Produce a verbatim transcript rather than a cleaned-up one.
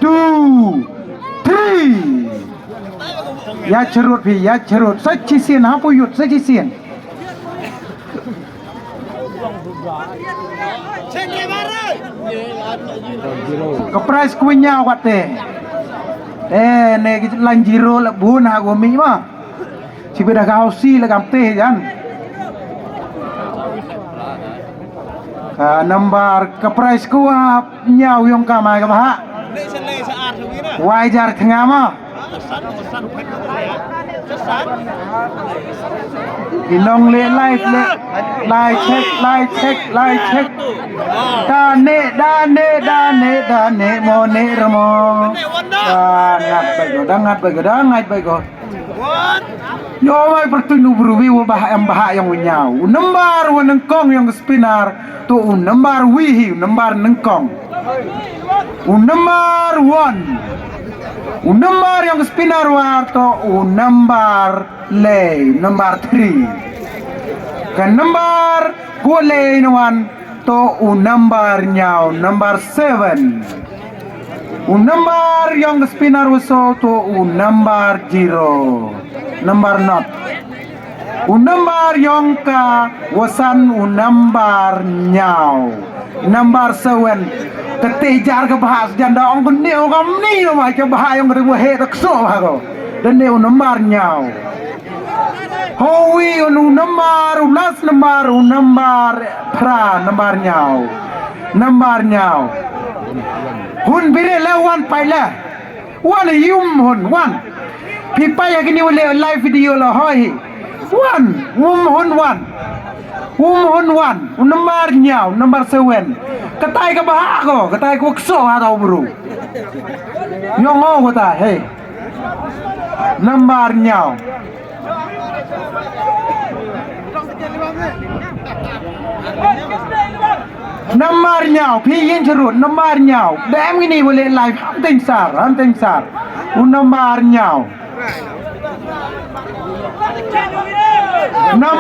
Two, three. Ïa sharud phi, ïa sharud. Sa shisien, hapoh ïud, sa shisien. Ka prize kaba hynñiew kata. Eh, ne ki lang zero la bun ha go mi ma. Chibai da ka hausi la kam te jan. Ka number ka prize kaba hynñiew yong ka mai kaba ha. Wai jar thnga ma. Inong le live le. Lai check, lai check, lai check. Da ne, da ne, da ne, da ne, mo ne ramo. Da ngat bai go, da ngat bai go, da ngat bai go. Yo mai pertun u bru wi wa bah em bah yong u ñiaw. U number wa nyngkong yong spinner to u number wi hi u number nyngkong. U number one. U number yong spinner wa to u number le number three. Ka number ko le no wan to u number ñiaw, number seven. U number yong spinner wa so to u number zero, number not. U number yong ka wa san u number ñiaw, number seven. Ka te jar ka bah sjan da ong ko ne o kam ni no ma ka bah yong ka te wa he da kso bah ko. Da ne u number ñiaw. Howi u number, u last number, u number phra, number ñiaw. Number ñiaw. Hun bire le wan pai le. Wan yum hun, wan. Phi pai ya kini le live video la hoi. Wan, um hun wan. Um hun wan, u number ñiaw, number seven. Katai ka bah ko, katai ko kso ha tau bru. Yong o katai, hey. Number ñiaw. Number ñiaw, phi yin cherut, number ñiaw. Dem ini boleh live, ham teng sar, ham teng sar. U number ñiaw. Number